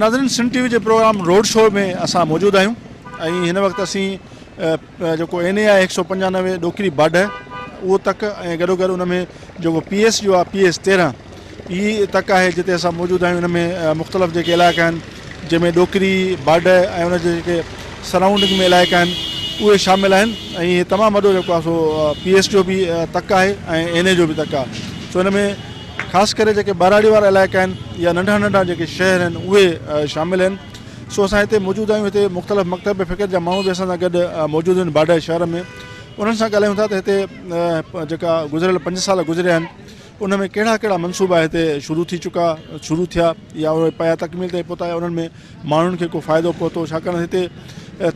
ناظرين سنڌ ٽي وي جي programme road show ۾ اسان موجود آهيون ۽ هن وقت اسين جيڪو اين اي آهي 195 ڏوڪري باڊهه اهو تڪ ۽ گڏو گڏ ان ۾ جيڪو پي ايس جو آهي پي ايس 13 هي تڪ آهي جتي اسان موجود آهيون ان ۾ مختلف جيڪي علائقا آهن جنهن ۾ ڏوڪري باڊهه ۽ ان جي جيڪي سرائونڊنگ ۾ علائقا آهن اهي شامل آهن ۽ هي تمام وڏو جيڪو آهي سو پي ايس جو به تڪ آهي ۽ اين اي جو به تڪ آهي سو ان ۾ خاص ڪري جيڪي ٻهراڙي وارا علائقا آهن يا ننڍا ننڍا جيڪي شهر آهن اهي شامل آهن سو اسان هتي موجود آهيون هتي مختلف مڪتب فڪر جا ماڻهو به اسان سان گڏ موجود آهن باڊهه شهر ۾ انهن سان ڳالهايون ٿا ته هتي جيڪا گذريل 5 سال گذريا آهن ان ۾ ڪهڙا ڪهڙا منصوبا هتي شروع ٿي چڪا شروع ٿيا يا اهي پيا تڪميل تائين پهتا يا انهن ۾ ماڻهن کي ڪو فائدو پهتو ڇاڪاڻ هتي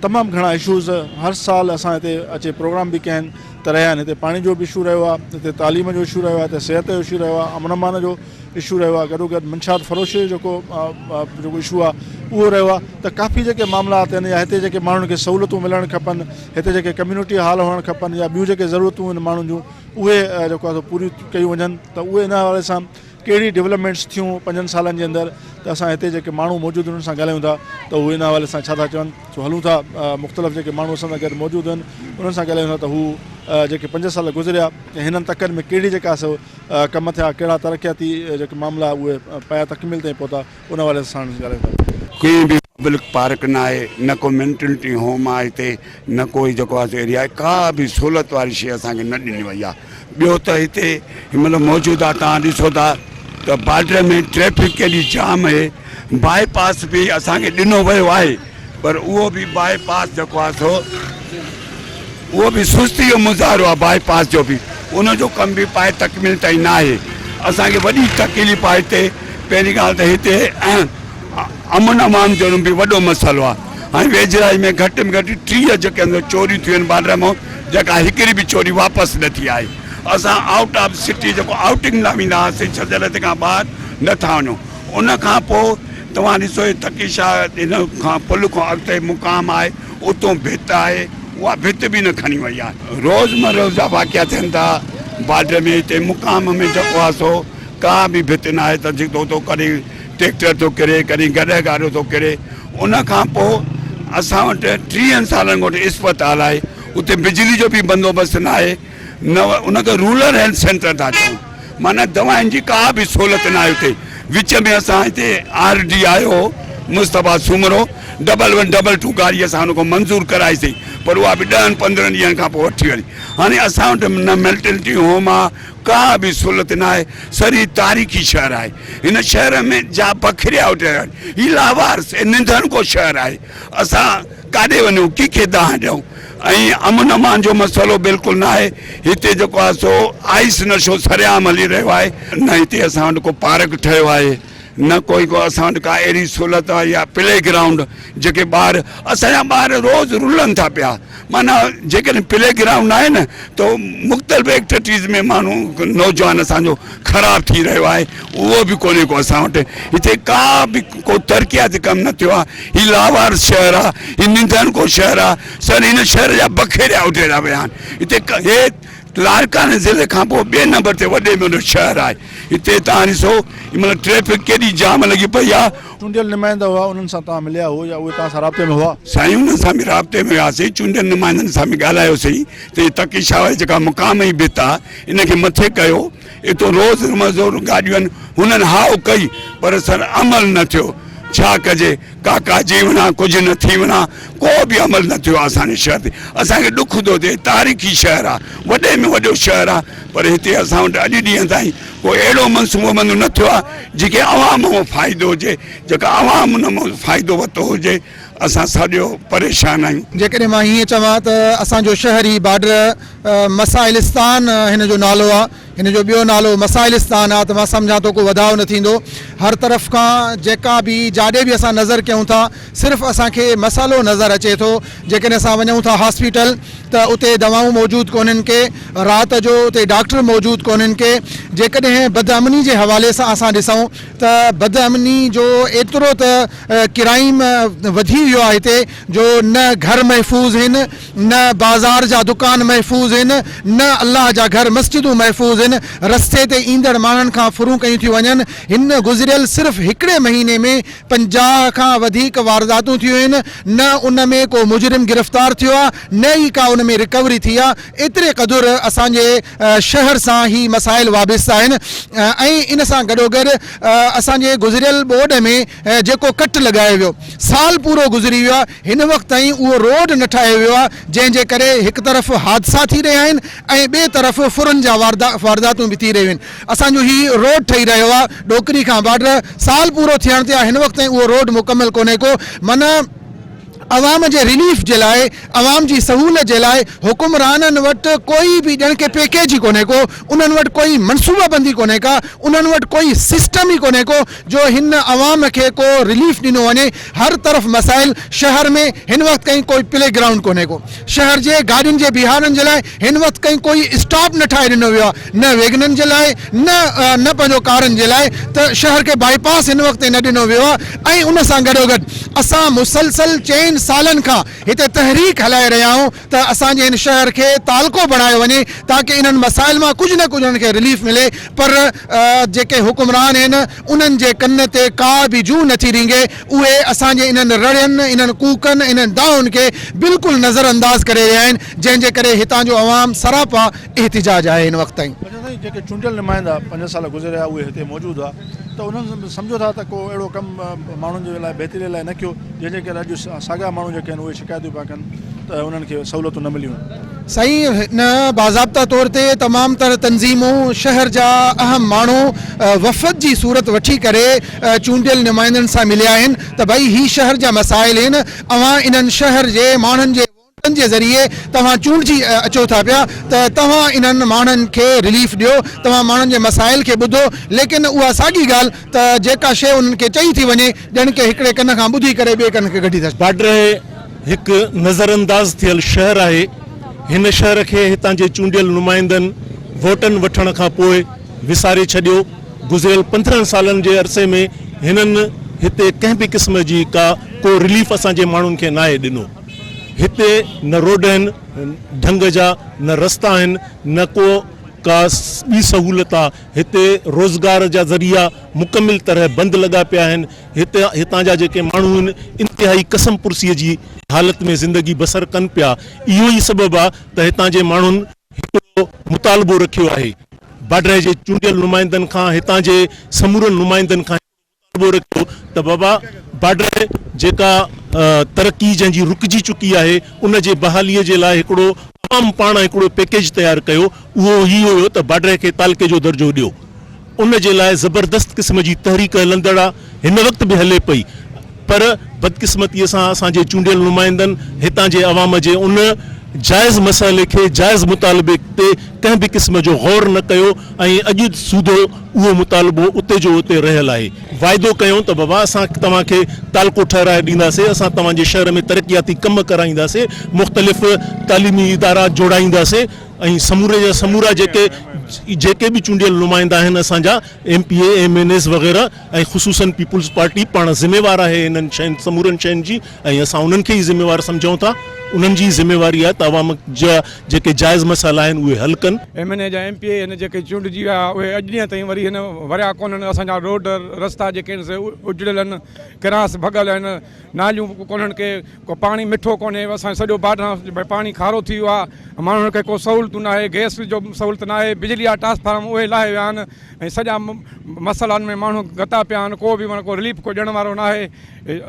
تمام گهڻا اشوز هر سال اسان هتي اچي پروگرام به ڪيا آهن ته رهيا آهن هتي پاڻي جو به اشو رهيو آهي هتي تعليم جو اشو رهيو آهي هتي صحت جو اشو رهيو آهي امن امان جو اشو رهيو آهي گڏو گڏ منشيات فروشي جو جيڪو جيڪو اشو آهي اهو رهيو آهي ته ڪافي جيڪي معاملات آهن يا هتي جيڪي ماڻهن کي سهولتون ملڻ کپن هتي جيڪي ڪميونٽي هال هئڻ کپن يا ٻيون جيڪي ضرورتون آهن ماڻهن جون اهي جيڪو آهي سو پوريون ڪيون وڃن ته اهي ان حوالي سان ڪهڙي ڊولپمينٽس ٿيون پنجن سالن جي اندر ته اسان هتي جيڪي ماڻهو موجود انهن سان ڳالهايون ٿا ته هو ان حوالي سان ڇا ٿا چون سو هلون ٿا مختلف جيڪي ماڻهو اسان سان گڏ موجود آهن انهن سان ڳالهايون ٿا ته هو جيڪي 5 سال گذريا هنن تڪن ۾ ڪهڙي جيڪا سو ڪم ٿيا ڪهڙا ترقياتي جيڪي معاملا اهي پيا تڪميل تائين پهتا ان حوالي سان ساڻس ڳالهايون ٿا. ڪنهن به پبلڪ پارڪ نه آهي نه ڪو مينٽلٽي هوم آهي هتي نه ڪو ئي جيڪو آهي ايريا آهي ڪا به سهولت واري شي اسان کي نه ڏني وئي آهي ٻيو ته هتي هن مهل موجوده توهان ڏسو ٿا ته بارڊر ۾ ٽريفڪ ڪيڏي جام آهي باء پاس به اسان کي ڏنو ويو آهي پر اهو به باء پاس جيڪو آهي سو اهو به سستي جو مظاهرو آهي باء پاس جو به ان جو ڪم به پائي تڪميل تائين نه آهي اسان کي وڏي تڪليف آهي هتي پهرين ڳالهه ته هتي امن امان جو به وڏو مسئلو آهي هاڻي ويجهڙائي ۾ گهٽ ۾ گهٽ 30 جيڪي اندر چوريون ٿيون آهن بارڊر مان جيڪا هڪڙي به چوري واپس نه ٿي آهي اسان آئوٽ آف سٽي جيڪو آئوٽنگ لاء ويندا هئاسين ڇڄل کان ٻاهر نه ٿا وڃون ان کان پوء توهان ڏسو هي تقي شاهه هن کان پل کان اڳتي مقام آهي اتون ڀت آهي اها ڀت به نه کڻي وئي آهي. روز مروز جا واقعا ٿين ٿا بارڊر ۾ هتي مقام ۾ جيڪو آهي سو ڪا به ڀت نه آهي ته جيڪو اتو ڪڏهن ٽريڪٽر ٿو ڪري ڪڏهن گڏهه گاڏو ٿو ڪري ان کان پوء اسان وٽ 30 سالن کان وٺي اسپتال آهي اتي بجلي جو به بندوبست نه آهي نه ان کي رورل هيلٿ سينٽر ٿا چئون معنيٰ دوائن جي ڪا به سهولت نه آهي اتي وچ ۾ اسان هتي آر ڊي آيو هو Mustafa Soomro double one double two گاڏي اسان ان کان منظور ڪرائيسين پر اها به ڏهن پندرهن ڏينهن کان پوء وٺي وڃي هاڻي اسان وٽ نه ميلٽنٽي هوم آهي ڪا به سهولت نه آهي سر هي تاريخي شهر آهي هن شهر ۾ جا بکريا اڏيا آهن هي لاوارث ۽ ننڌڻڪو شهر آهي اسان ڪاڏي وڃون ڪنهن کي دانهن ڏيون ۽ امن امان جو مسئلو بلڪل نه آهي هتي جيڪو آهي سو آئس نشو سرعام هلي رهيو آهي نه هتي اسان وٽ ڪو پارڪ ٺهيو آهي نه ڪوئي ڪو اسان وٽ ڪا اهڙي سهولت آهي يا پلي گرائونڊ جيڪي ٻار اسان جا ٻار روز رلن ٿا پيا معنيٰ جيڪڏهن پلي گرائونڊ نه آهي نه ته مختلف ايڪٽيوٽيز ۾ ماڻهو نوجوان اسان جو خراب ٿي رهيو آهي اهو به ڪونهي ڪو اسان وٽ هتي ڪا به ڪو ترقياتي ڪم نه ٿيو آهي هي لاوارث شهر آهي هي ننڌڻڪو شهر آهي سر هن شهر جا بکيريا اڊيڙا ويا آهن هتي هي لاڙڪاڻي ضلعي کان پوء ٻئي نمبر تي وڏي ۾ وڏو شهر آهي هتي توهان ڏسو هن مهل ٽريفڪ ڪيڏي جام لڳي پئي آهي. چونڊيل نمائندا هئا انهن سان توهان مليا هو يا اهي توهان سان رابطي ۾ هئا؟ سائين انهن سان به رابطي ۾ هياسين چونڊيل نمائندن سان به ڳالهايوسين ته هي تقي شاهه واري جيڪا مقام جي ڀت آهي ان کي مٿي ڪيو اتو روز مزور گاڏيون آهن هنن هائو ڪئي پر سر عمل نه ٿيو ڇا ڪجي ڪاڪا جيوڻا ڪجهه نه ٿيوڻا ڪو به عمل نه ٿيو آهي اسان جي شهر تي اسان کي ڏک ٿو ٿئي تاريخي شهر آهي وڏي ۾ وڏو شهر آهي پر هتي اسان وٽ اڄ ڏينهن تائين ڪو اهڙو منصوبو بند نه ٿيو آهي جيڪي عوام مان فائدو هجي جيڪا عوام ان مان فائدو ورتو هجي اسان سڄو پريشان آهيون. جيڪڏهن مان هيئن چوان ته اسان جو شهر هي بارڊر مسائلستان هن جو نالو آهي هن جو ٻيو نالو مسائلستان آهي ته مان سمجهان ٿو ڪو وڌاء نه ٿيندو هر طرف کان جيڪا به جاڏي به اسان نظر ڪيون ٿا صرف اسان کي مسئلو نظر اچي ٿو جيڪڏهن اسان وڃون ٿا هاسپيٽل ته اتي دوائون موجود ڪونهن ڪي رات جو اتي ڊاڪٽر موجود ڪونهن ڪي جيڪڏهن بدامني جي حوالي سان اسان ڏسون ته بدامني جو ايترو ته ڪرائيم وڌي ويو آهي هتي جو نه گهر محفوظ هن نه بازار جا دڪان محفوظ هن نه الله جا گهر مسجدون محفوظ هن. آهن، رستي تي ايندڙ ماڻهن کان ڦرون ڪيون ٿيون وڃن، هن گذريل صرف هڪڙي مهيني ۾ 50 کان وڌيڪ وارداتون ٿيون آهن، نه ان ۾ ڪو مجرم گرفتار ٿيو آهي نه ئي ڪا ان ۾ رڪوري ٿي آهي، ايتري قدر اسان جي شهر سان هي مسائل وابسته آهن ۽ ان سان گڏوگڏ اسان جي گذريل ٻوڏ ۾ جيڪو ڪٽ لڳايو ويو سال پورو گذري ويو آهي هن وقت تائين اهو روڊ نه ٺاهيو ويو آهي جنهن جي ڪري هڪ طرف حادثا ٿي رهيا آهن ۽ ٻئي طرف ڦرن جا وارداتون به ٿي رهيون آهن اسان جو هي روڊ ٺهي رهيو آهي ڏوڪري کان بارڊر سال پورو ٿيڻ تي آهي هن وقت تائين اهو روڊ مڪمل ڪونهي ڪو معنيٰ عوام جي رليف جي لاء عوام جي سهولت جي لاء حڪمرانن وٽ ڪوئي به ڄڻ ڪي پيڪيج ئي ڪونهي ڪو انهن وٽ ڪوئي منصوبه بندي ڪونهي ڪا انهن وٽ ڪوئي سسٽم ئي ڪونهي ڪو جو هن عوام کي ڪو رليف ڏنو وڃي هر طرف مسائل شهر ۾ هن وقت ڪئين ڪوئي پلي گرائونڊ ڪونهي ڪو شهر جي گاڏين جي بيهارڻ جي لاء هن وقت ڪئين ڪوئي اسٽاپ نه ٺاهي ڏنو ويو آهي نه ويگنن جي لاء نه نه پنهنجو ڪارن جي لاء ته شهر کي بائي پاس هن وقت تائين نه ڏنو ويو آهي ۽ ان سان گڏوگڏ اسان مسلسل چئن سالن کان هتي تحريڪ هلائي رهيا آهيون ته اسان جي هن شهر کي تعلقو بڻايو وڃي تاڪه انهن مسائل مان ڪجهه نه ڪجهه انهن کي رليف ملي پر جيڪي حڪمران آهن انهن جي ڪن تي ڪا به جون نٿي رينگي اهي اسان جي انهن رڙين انهن ڪوڪن انهن دانهن کي بلڪل نظر انداز ڪري رهيا آهن جنهن جي ڪري هتان جو عوام سراپا احتجاج آهي هن وقت تائين. اچا سائين جيڪي چونڊيل نمائندا پنج سال گذريا اهي هتي موجود هئا ته انهن سمجهو ٿا ته ڪو اهڙو ڪم ماڻهن جي لاء بهتري لاء نه ڪيو جنهن جي ڪري اڄ ساڳيا ماڻهو جيڪي آهن اهي شڪايتون پيا ڪن ته انهن کي سهولتون نه مليون. سائين هن باضابطا طور تي تمام تر تنظيمون شهر جا اهم ماڻهو وفد جي صورت وٺي ڪري چونڊيل نمائندن سان مليا آهن ته ڀئي هي شهر جا مسائل آهن اوهان انهن شهر جي ماڻهن جي ووٽن جي ذريعي توهان چونڊجي اچو ٿا پيا ته توهان انهن ماڻهن کي رليف ڏيو، توهان ماڻهن جي مسائل کي ٻڌو، ليڪن اها ساڳي ڳالهه ته جيڪا شيء انهن کي چئي ٿي وڃي ڄڻ ڪي هڪڙي ڪن کان ٻڌي ڪري ٻئي ڪن کي ڪڍي ٿا ڇڏين. باڊرهه هڪ نظرانداز ٿيل شهر آهي، هن شهر کي هتان جي چونڊيل نمائندن ووٽن وٺڻ کان پوء وساري ڇڏيو، گذريل 15 سالن جي عرصي ۾ هنن هتي ڪنهن به قسم جي ڪا ڪو رليف اسان جي ماڻهن کي ناهي ڏنو. هتي نه روڊ آهن ڍنگ جا نه رستا آهن نه ڪو ڪا ٻي سهولت آ هتي روزگار جا ذريعا مڪمل طرح بند لڳا پيا آهن هتي هتان جا جيڪي ماڻهو آهن انتهائي قسم پرسي جي حالت ۾ زندگي بسر ڪن پيا اهو ئي سبب آ ته هتان جي ماڻهن هڪڙو مطالبو رکيو آهي باڊهه جي چونڊيل نمائندن کان هتان جي سمورن نمائندن کان مطالبو رکيو ته بابا بارڊر جيڪا ترقي جنهن جي رڪجي چڪي آهي ان جي بحالي جي لاء هڪڙو عوام پاڻ هڪڙو پيڪيج تيار ڪيو اهو هي هيو ته بارڊر کي تعلقي جو درجو ڏيو ان جي لاء زبردست قسم جي تحريڪ هلندڙ آ هن وقت به هلي پئي پر بدقسمتي سان اسان جي چونڊيل نمائندن هتان جي عوام جي ان جائز مسئلي کي جائز مطالبي تي ڪنهن به قسم جو غور نه ڪيو ۽ اڄ سوڌو اهو مطالبو اتي جو اتي رهيل آهي. واعدو ڪيائون ته بابا اسان توهان کي تعلقو ٺهرائي ڏينداسين، اسان توهان جي شهر ۾ ترقياتي ڪم ڪرائينداسين، مختلف تعليمي ادارا جوڙائينداسين ۽ سموري جا سمورا جيڪي جيڪي به چونڊيل نمائندا آهن اسان جا M P A, M N As وغيره ۽ خصوصن پيپلز پارٽي پاڻ ذميوار آهي انهن شين سمورن شين جي ۽ اسان انهن کي ئي ذميوار سمجهون ٿا انهن جي ئي ذميواري آهي ته عوام جا جيڪي جائز مسئلا آهن اهي حل ڪن. ايم اين اي جا ايم پي اي هن جيڪي چونڊجي ويا اهي اڄ ڏينهن تائين وري هن وريا ڪونهن اسان جا روڊ رستا جيڪي آهن سي اجڙيل آهن ڪراس ڀڳل آهن ناليون ڪونهن ڪي ڪو پاڻي مٺو ڪونهي اسان سڄو باڊهه پاڻي کارو ٿي ويو آهي ماڻهن کي ڪو سهولتون ناهي گئس جو سهولت ناهي بجلي جا ٽرانسفارم اهي لاهي ويا آهن ۽ سڄا مسئلن ۾ ماڻهو گتا پيا آهن ڪو به معنيٰ ڪو رليف ڪو ڏيڻ وارو ناهي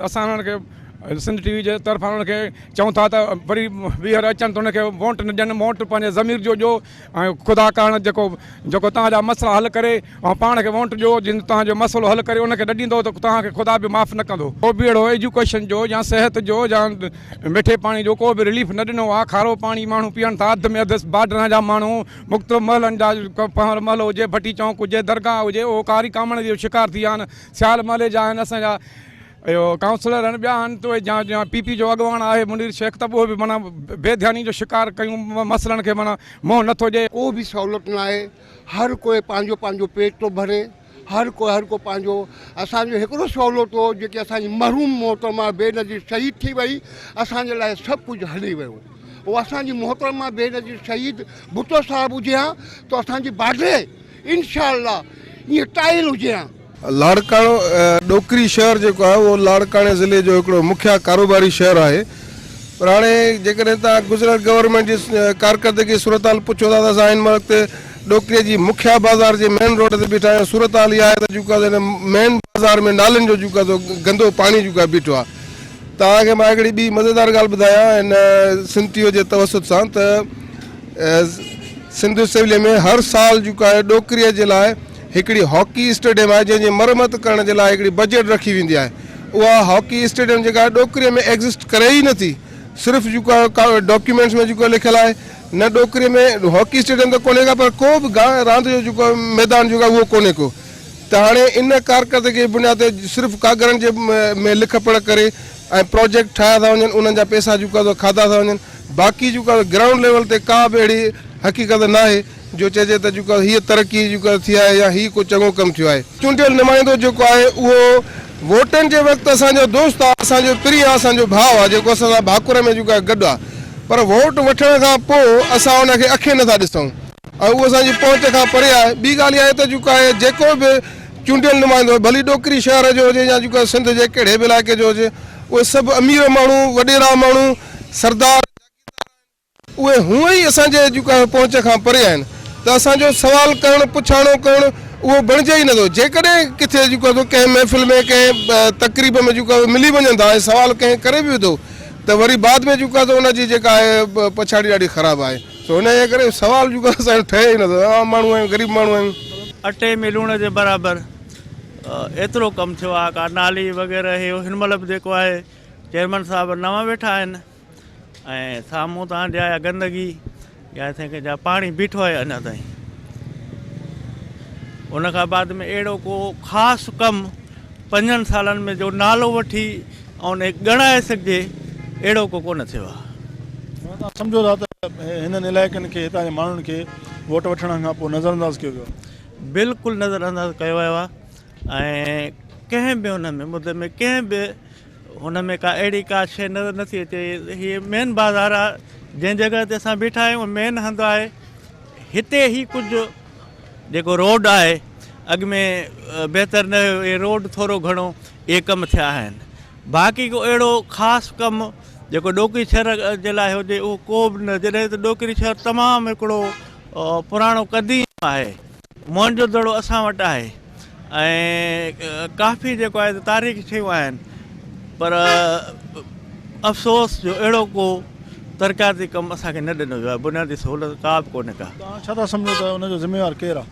اسان انهن کي سنڌ ٽي وي جي طرفان انهن کي چئون ٿا ته وري ٻيهر اچن ته انهن کي ووٽ نه ڏين ووٽ پنهنجي ضمير جو ڏيو ۽ خدا ڪارڻ جيڪو جيڪو توهان جا مسئلا حل ڪري ۽ پاڻ کي ووٽ ڏيو جن توهان جو مسئلو حل ڪري ان کي نه ڏيندو ته توهان کي خدا به معاف نه ڪندو. ڪو به اهڙو ايجوڪيشن جو يا صحت جو يا مٺي پاڻي جو ڪو به رليف نه ڏنو آهي کارو پاڻي ماڻهو پيئن ٿا اڌ ۾ اڌ بارڊرن جا ماڻهو مختلف محلن جا پنهور محلو هجي، ڀٽي چونڪ هجي، درگاهه هجي اهو ڪاري ڪامڻ جو شڪار ٿي ويا آهن، سيال محلي جا آهن اسان جا اهو ڪائونسلر آهن ٻيا آهن ته اهي جا پي پي جو اڳواڻ آهي منير شيخ ته اهو به معنيٰ بي ڌياني جو شڪار ڪيون مسئلن کي معنيٰ منهن نٿو ڏئي. ڪو به سهولت ناهي هر ڪوئي پنهنجو پنهنجو پيٽ ٿو ڀري هر ڪو هر ڪو پنهنجو اسان جو هڪڙو سهولت هو جيڪي اسان جي مرحوم محترمه بينظير شهيد ٿي وئي اسان جي لاء سڀ ڪجهه هلي ويو. اهو اسان جي محترمه بينظير شهيد ڀٽو صاحب هجي ها ته اسان جي باڊري انشاء الله ائين ٽائل هجي ها. لاڙڪاڻو، ڏوڪري شهر جيڪو آهي اهو لاڙڪاڻي ضلعي جو هڪڙو مکيه ڪاروباري شهر آهي پر هاڻي جيڪڏهن توهان گذريل گورنمينٽ جي ڪارڪردگي صورتحال پڇو ٿا ته اسان هن وقت ڏوڪري جي مکيه بازار جي مين روڊ تي بيٺا آهيون صورتحال اها آهي ته جيڪو آهي هن مين بازار ۾ نالين جو جيڪو آهي گندو پاڻي جيڪو آهي بيٺو آهي توهان کي مان هڪڙي ٻي مزيدار ڳالهه ٻڌايان هن سنڌ ٽي وي جي توسط سان ته سنڌ اسيمبلي ۾ هر سال جيڪو آهي ڏوڪري جي لاء هڪڙي هاڪي اسٽيڊيم آهي جنهن جي مرمت ڪرڻ جي لاء هڪڙي بجيٽ رکي ويندي آهي اها هاڪي اسٽيڊيم جيڪا آهي ڏوڪري ۾ ايگزسٽ ڪري ئي نٿي صرف جيڪو آهي ڊاڪيومينٽس ۾ جيڪو لکيل آهي نه ڏوڪري ۾ هاڪي اسٽيڊيم ته ڪونهي ڪا پر ڪو به راند جو جيڪو ميدان جيڪو آهي اهو ڪونهي ڪو ته هاڻي ان ڪارڪردگي جي بنياد تي صرف ڪاڳرن جي ۾ لک پڙهه ڪري ۽ پراجيڪٽ ٺاهيا ٿا وڃن انهن جا پئسا جيڪو آهي سو کاڌا ٿا وڃن باقي جيڪو آهي گرائونڊ ليول تي ڪا به اهڙي حقيقت ناهي جو چئجي ته جيڪو آهي هيء ترقي جيڪو آهي ٿي آهي يا هي ڪو چڱو ڪم ٿيو آهي. چونڊيل نمائندو جيڪو آهي اهو ووٽن جي وقت اسان جو دوست آهي اسان جو پرين آهي اسان جو ڀاء آهي جيڪو اسان سان ڀاڪر ۾ جيڪو آهي گڏ آهي پر ووٽ وٺڻ کان پوء اسان ان کي اکين نٿا ڏسون. ۽ اهو اسان جي پهچ کان پري آهي. ٻي ڳالهه اها آهي ته جيڪو آهي جيڪو به چونڊيل نمائندو ڀلي ڏوڪري شهر جو هجي يا جيڪو آهي سنڌ جي ڪهڙي به علائقي جو هجي اهي سڀ امير ماڻهو، وڏيرا ماڻهو، سردار، جاگيردار آهن اهي هونء ئي اسان جي جيڪو آهي پهچ کان پري آهن ته اسان جو سوال ڪرڻ پڇاڻو ڪرڻ اهو بڻجي ئي نٿو جيڪڏهن ڪٿي جيڪو آهي ڪنهن محفل ۾ ڪنهن تقريب ۾ جيڪو آهي ملي وڃن ٿا ۽ سوال ڪنهن ڪري به وڌو ته وري بعد ۾ جيڪو آهي ان جي جيڪا آهي پڇاڙي ڏاڍي خراب آهي. سو انهيء جي ڪري سوال جيڪو اسان جو ٺهي ئي نٿو. عام ماڻهو آهيون، غريب ماڻهو آهيون. اٽي ۾ لوڻ جي برابر ايترو ڪم ٿيو آهي، ڪا نالي وغيره هي هن مهل به جيڪو آهي چيئرمن صاحب نوان ويٺا آهن ۽ سامهون تان جا گندگي يا جا پاڻي بيٺو آهي اڃا تائين ان کان بعد ۾ اهڙو ڪو خاص ڪم پنجن سالن ۾ جو نالو وٺي ۽ ان کي ڳڻائي سگهجي اهڙو ڪو ڪونه ٿيو آهي. معنيٰ توهان سمجهو ٿا ته هنن علائقن کي هتان جي ماڻهن کي ووٽ وٺڻ کان پوء نظر انداز ڪيو ويو آهي. بلڪل نظر انداز ڪيو ويو آهي ۽ ڪنهن به ان ۾ مدي ۾ ڪنهن به هن ۾ ڪا اهڙي ڪا شيء نظر نٿي اچي. هي مين بازار آهي جنهن جڳهه تي اسان بيٺا آهيون اهو مين هنڌ آهي هتي هي ڪجهه جيڪو روڊ آهي اڳ ۾ بهتر نه هيو اهي روڊ ٿورو گهڻو اهي ڪم ٿيا آهن باقي ڪو اهڙو خاص ڪم جيڪو ڏوڪري شهر جي لاء هجي اهو ڪو به نه جڏهن ته ڏوڪري شهر تمام هڪڙو پراڻو قديم آهي موهن جو دڙو اسان وٽ آهي ۽ ڪافي جيڪو آهي ته تاريخي شيون آهن پر افسوس جو اهڙو ڪو ترقياتي ڪم اسان کي نه ڏنو ويو آهي بنيادي سهولت ڪا به ڪونهي ڪا. توهان ڇا ٿا سمجهو ته ان جو ذميوار ڪير آهي؟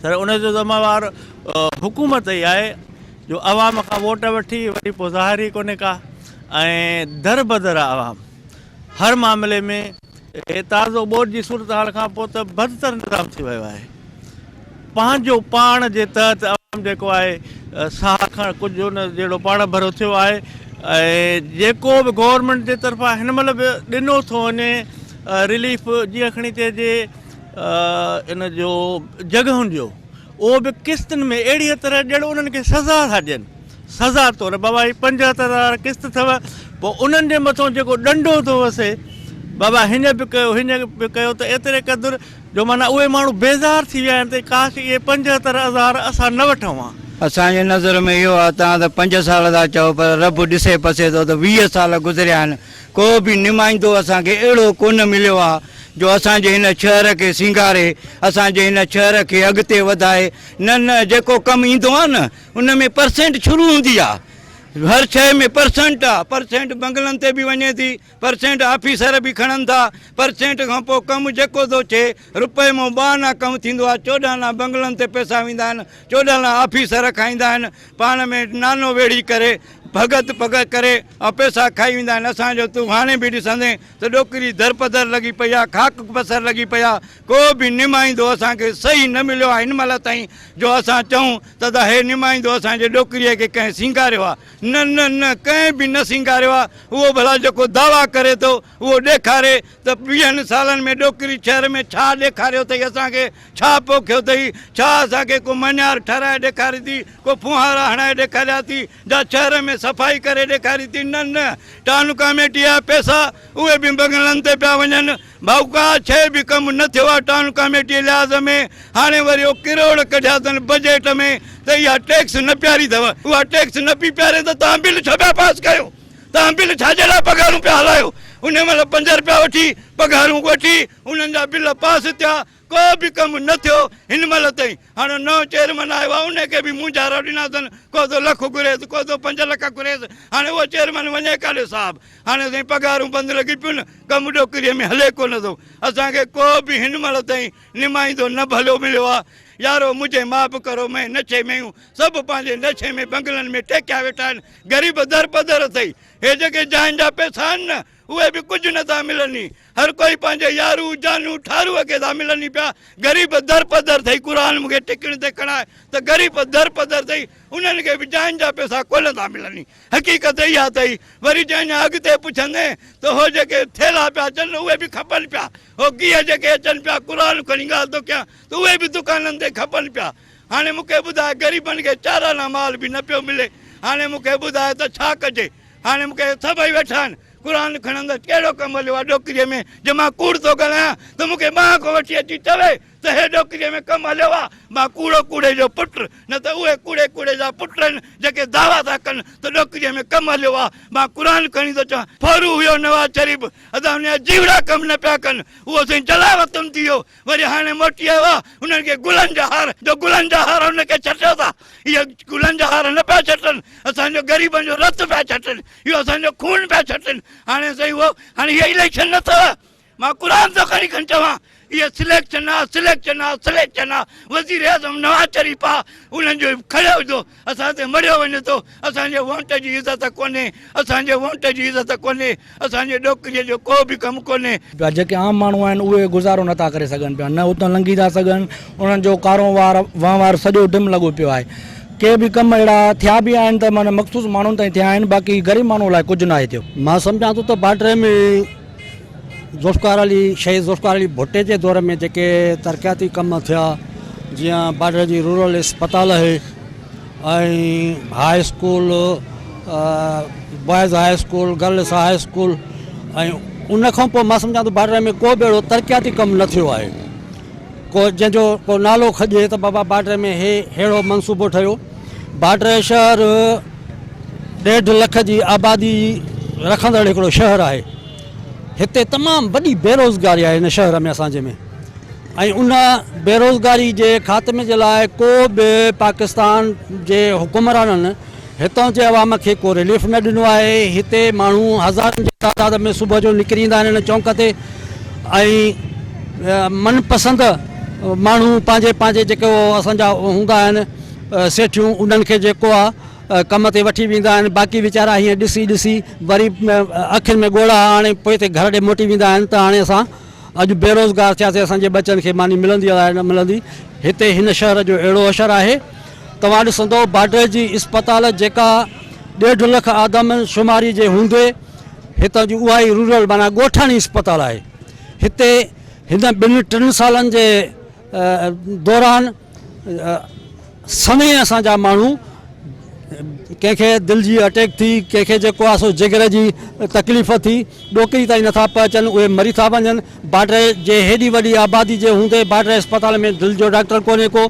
سر ان جو ذميوار حڪومت ئي آهي جو عوام کان ووٽ وٺي وري پوء ظاهر ئي ڪونهي ڪا ۽ در بدر آهي عوام هر معاملي ۾ هي تازو ٻوڏ جي صورتحال کان پوء ته بدتر نظام ٿي ويو آهي. پنهنجو پاڻ جي تحت عوام جيڪو آهي ساهه کڻ ڪجهه ان جهڙو پاڻ ڀرو ٿيو آهي ۽ جيڪو به گورنمينٽ جي طرفان هن مهل به ڏنو ٿو وڃي رليف جيئن کڻي چئجي ان جو جڳهن جو اهو به قسطن ۾ اهڙيء طرح ڄڻ انهن کي سزا ٿا ڏين سزا طور بابا هي 75 هزار قسط اٿو پوء انهن جي مٿون جيڪو ڏنڊو ٿو وسي بابا هيئن به ڪيو هيئن به ڪيو ته ايتري قدر جو معنيٰ اهي ماڻهو بيزار ٿي ويا آهن ته ڪاش اهي 75 هزار اسان نه وٺون ها. اسان جي نظر ۾ اهو آهي توهان ته پنج سال ٿا چئو پر رب ڏسي پسي ٿو ته 20 سال گذريا آهن ڪو به نمائندو اسان کي اهڙو ڪونه مليو آهي جو اسان جي هن شهر کي سينگاري اسان جي هن شهر کي اڳتي وڌائي نه نه جيڪو ڪم ايندو آهي نه ان ۾ پرسينٽ شروع هوندي آ هر شيء ۾ پرسنٽ آ پرسينٽ بنگلن تي به وڃي ٿي پرسينٽ آفيسر به کڻن ٿا پرسينٽ کان پوء ڪم جيڪو ٿو ٿئي روپئي مان ٻه آنا ڪم ٿيندو آ 14 آنا بنگلن تي پئسا ويندا آهن 14 آنا آفيسر کائيندا آهن پاڻ ۾ نانو ويڙهي ڪري ڀڳت پڳت ڪري ۽ پئسا کائي ويندا آهن اسان جو تون هاڻي به ڏسندين ته ڏوڪري درپدر لڳي پئي آ خاڪ پسر لڳي پئي آ ڪو به نمائندو اسان کي صحيح نه مليو آهي هن مهل تائين جو اسان چئون ته ته هي نمائندو اسان جي ڏوڪريء کي ڪنهن سينگاريو آهي. نه نه نه ڪنهن به نه سينگاريو آهي. اهو ڀلا جيڪو دعويٰ ڪري ٿو اهو ڏيکاري ته ويهن سالن ۾ ڏوڪري شهر ۾ ڇا ڏيکاريو اٿئي اسان کي، ڇا پوکيو اٿئي، ڇا اسان کي ڪو مڃار ٺهرائي ڏيکاري ٿي، ڪو ڦوهارا هڻائي ڏيکاريا ٿي جا شهر ۾ صفائي ڪري ڏيکاري ٿي نه نه ٽائون ڪاميٽي جا پئسا اهي به بنگلن تي پيا وڃن ڀائو ڪا شيء به ڪم نه ٿيو آهي ٽائون ڪاميٽي جي لحاظ ۾ هاڻي وري اهو ڪروڙ ڪڍيا اٿن بجيٽ ۾ ته اها ٽيڪس نه پياري اٿو اها ٽيڪس نه پي پياري ته توهان بل ڇو پيا پاس ڪيو توهان بل ڇا جي لاء پگهارون پيا هلايو انهي مهل پنج رپيا وٺي پگهارون وٺي انهن جا بل پاس ٿيا ڪو به ڪم نه ٿيو هن مهل تائين. هاڻي نئون چيئرمن آيو آهي انهي کي به مونجهارو ڏنا اٿن، ڪو ٿو لک گهريس ڪو ٿو 5 لک گهريس، هاڻي اهو چيئرمن وڃي ڪاڏي صاحب؟ هاڻي سائين پگهارون بند لڳي پيون ڪم ڏوڪريء ۾ هلي ڪونه ٿو. اسان کي ڪو به هن مهل تائين نمائندو نه ڀليو مليو آهي. يارو مجهي معاف ڪرو مين نشي ۾ هون، سڀ پنهنجي نشي ۾ بنگلن ۾ ٽيڪيا ويٺا آهن، غريب درپدر اٿئي، هي جيڪي جاين جا پئسا آهن نه اهي به ڪجهه نه ٿا ملن ئي. هر ڪوئي پنهنجي يارو، جانو، ٺاروء کي ٿا ملن ئي پيا. غريب درپدر ٿئي قرآن مون کي ٽڪڻ تي کڻائي ته غريب درپدر ٿئي انهن کي به جاين جا پئسا ڪونه ٿا ملن ئي. حقيقت اها اٿئي. وري جي اڃا اڳتي پڇندين ته هو جيڪي ٿيلها پيا اچن اهي به کپن پيا. هو گيهه جيڪي اچن پيا قرآن کڻي ڳالهه ٿو ڪيان ته اهي به دڪانن تي کپن پيا. هاڻي مون کي ٻڌاء غريبن کي چارانه مال به نه پيو ملي. هاڻي مون کي ٻڌاء ته ڇا ڪجي؟ هاڻي مون کي سڀئي ويٺا آهن قرآن کڻندس ڪهڙو ڪم هليو آهي ڏوڪريء ۾ جي مان ڪوڙ ٿو ڳالهايان ته مون کي ٻانهن کان وٺي اچي چوي ته هي ڏوڪريء ۾ ڪم هليو آهي مان ڪوڙو ڪوڙي جو پٽ نه ته اهي ڪوڙي ڪوڙي جا پٽ آهن جيڪي دعويٰ ٿا ڪن ته ڏوڪريء ۾ ڪم هليو آهي مان قرآن کڻي ٿو چوان ڦورو هيو نواز شريف ادا هن جا جيوڙا ڪم نه پيا ڪن اهو سائين جلاوطن ٿي ويو وري هاڻي موٽي آيو آ انهن کي گلن جا هار جو گلن جا هار ان کي ڇٽيو ٿا اهي گلن جا هار نه پيا ڇٽن اسان جو غريبن جو رت پيا ڇٽن اهو اسان جو خون پيا ڇٽن هاڻي سائين اهو هاڻي هي اليڪشن نه اٿو مان قرآن ٿو کڻي کڻي چوان اهي سليڪشن آ سليڪشن آ سليڪشن آ وزير اعظم نواز شريف آ انهن جو کڙيو جو اسان تي مڙهيو وڃي ٿو، اسان جي وونٽ جي عزت ڪونهي، اسان جي وونٽ جي عزت ڪونهي، اسان جي ڏوڪريء جو ڪو به ڪم ڪونهي. پيا جيڪي عام ماڻهو آهن اهي گذارو نٿا ڪري سگهن پيا نه اتان لنگهي ٿا سگهن انهن جو ڪاروهنوار وهنوار سڄو ڊم لڳو پيو آهي ڪي به ڪم اهڙا ٿيا به آهن ته معنيٰ مخصوص ماڻهن تائين ٿيا آهن باقي غريب ماڻهو لاء ڪجهه ناهي ٿيو. مان سمجهان ٿو ته بارڊر ۾ ذوالفقار علي شهيد ذوالفقار علي ڀٽي جي دور ۾ جيڪي ترقياتي ڪم ٿيا جيئن بارڊر جي رورل اسپتال آهي ۽ high school boys high school girls high school ۽ ان کان پوء مان سمجهان ٿو بارڊر ۾ ڪو به اهڙو ترقياتي ڪم نه ٿيو آهي ڪو جنهن جو ڪو نالو کڄي ته بابا بارڊر ۾ هي ههڙو منصوبو ٺهيو بارڊر شهر ڏيڍ لک جي آبادي رکندڙ هڪڙو شهر آهي هتي تمام وڏي بيروزگاري آهي هن شهر ۾ اسان جي ۾ ۽ ان بيروزگاري جي خاتمي جي لاء ڪو به پاڪستان جي حڪمرانن هتان جي عوام کي ڪو رليف نه ڏنو آهي هتي ماڻهو هزارن جي تعداد ۾ صبح جو نڪري ايندا آهن هن چونڪ تي ۽ من پسند ماڻهو پنهنجي پنهنجي جيڪو اسان جا هوندا آهن سيٺيون انهن کي جيڪو آهي ڪم تي وٺي ويندا آهن باقي ويچارا هيئن ڏسي ڏسي وري اکين ۾ ڳوڙها آڻي پوئتي گهر ڏي موٽي ويندا آهن ته هاڻي اسان اڄ بيروزگار ٿياسين اسان جي ٻچن کي ماني ملندي الائي نه ملندي هتي هن شهر جو اهڙو حشر آهي توهان ڏسندو بارڊر جي اسپتال جيڪا ڏيڍ لک آدم شماري جي هوندي هتان جي اها ئي رورل معنيٰ ڳوٺاڻي اسپتال آهي هتي هن ٻن ٽن سالن جي دوران سوين اسان جا ماڻهو ڪنهن کي دل جي اٽيڪ ٿي ڪنهن کي جيڪو آهي سو جگر جي تڪليف ٿي ڏوڪري تائين نٿا پهچن اهي مري ٿا وڃن بارڊر جي هيڏي وڏي آبادي جي هوندي بارڊر اسپتال ۾ دل جو ڊاڪٽر ڪونهي ڪو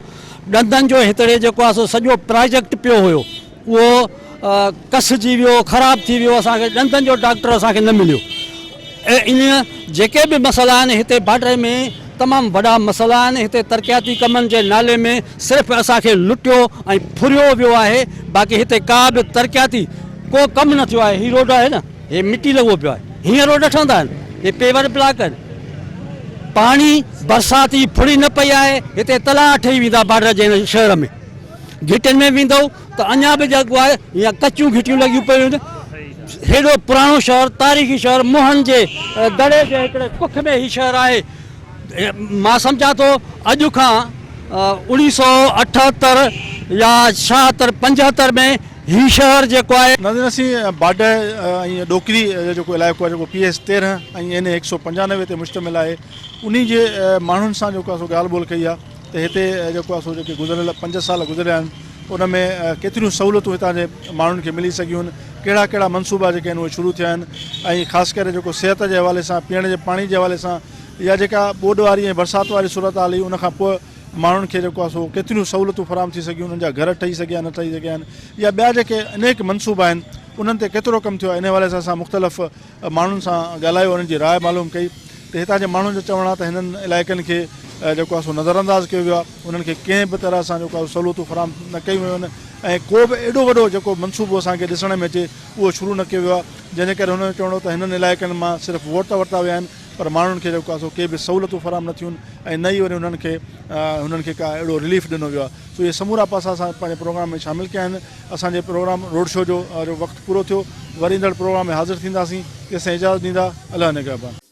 ڏندن جو هتڙي جيڪو آهي سو سڄو پراجيڪٽ پيو هيو اهو ڪسجي ويو خراب ٿي ويو اسان کي ڏندن جو ڊاڪٽر اسان کي نه مليو ۽ ان جيڪي به مسئلا آهن هتي بارڊر ۾ تمام وڏا مسئلا آهن هتي ترقياتي ڪمن جي نالي ۾ صرف اسان کي لٽيو ۽ ڦريو ويو آهي باقي هتي ڪا به ترقياتي ڪو ڪم نه ٿيو آهي هي روڊ آهي نه هي مٽي لڳو پيو آهي هيئن روڊ ٺهندا آهن هي پيور بلاڪ آهن پاڻي برسات جي ڦڙي نه پئي آهي هتي تلاء ٺهي ويندا بارڊر جي هن شهر ۾ گهٽين ۾ ويندو ته اڃا به جيڪو آهي يا ڪچيون گهٽيون لڳيون پيون آهن هيڏو پراڻو شهر تاريخي شهر موهن جي دڙي جي هڪڙي ڪک ۾ هي شهر آهي مان سمجهان ٿو اڄ کان 1978 يا 76 75 ۾ هي شهر جيڪو آهي. ناظرين اسين باڊهه ۽ ڏوڪري جو جيڪو علائقو آهي جيڪو پي ايس 13 ۽ اين اي 195 تي مشتمل آهي انهي جي ماڻهن سان جيڪو آهي سو ڳالهه ٻولهه ڪئي آهي ته هتي جيڪو آهي سو جيڪي گذريل پنج سال گذريا آهن ان ۾ ڪيتريون سهولتون هتان جي ماڻهن کي ملي سگهيون آهن، ڪهڙا ڪهڙا منصوبا جيڪي آهن اهي شروع ٿيا آهن ۽ خاص ڪري جيڪو صحت جي حوالي سان، پيئڻ جي پاڻي جي حوالي سان يا جيڪا ٻوڏ واري ۽ برسات واري صورتحال هئي ان کان پوء ماڻهن کي جيڪو آهي سو ڪيتريون سهولتون فراهم ٿي سگهيون، انهن جا گهر ٺهي سگهيا نه ٺهي سگهيا آهن يا ٻيا جيڪي انيڪ منصوبا آهن انهن تي ڪيترو ڪم ٿيو آهي ان حوالي سان اسان مختلف ماڻهن سان ڳالهايو انهن جي راء معلوم ڪئي ته هتان جي ماڻهن جو چوڻ آهي ته هنن علائقن کي جيڪو آهي سو نظرانداز ڪيو ويو آهي انهن کي ڪنهن به طرح سان جيڪو آهي سهولتون فراهم نه ڪيون ويون آهن ۽ ڪو به ايڏو وڏو جيڪو منصوبو اسان کي ڏسڻ ۾ اچي اهو شروع نه ڪيو ويو آهي جنهن جي ڪري هنن جو چوڻ هو ته هنن علائقن مان صرف ووٽ ورتا ويا آهن پر ماڻهن کي جيڪو آهي سو ڪي به سهولتون فراهم نه ٿيون ۽ نه ئي وري انهن کي هنن کي ڪا اهڙو رليف ڏنو ويو آهي سو اهي سمورا پاسا اسان پنهنجي پروگرام ۾ شامل ڪيا آهن اسان جي پروگرام روڊ شو جو وقت پورو ٿيو وري ايندڙ پروگرام ۾ حاضر ٿينداسين تيسين اجازت ڏيندا الله نگهبان.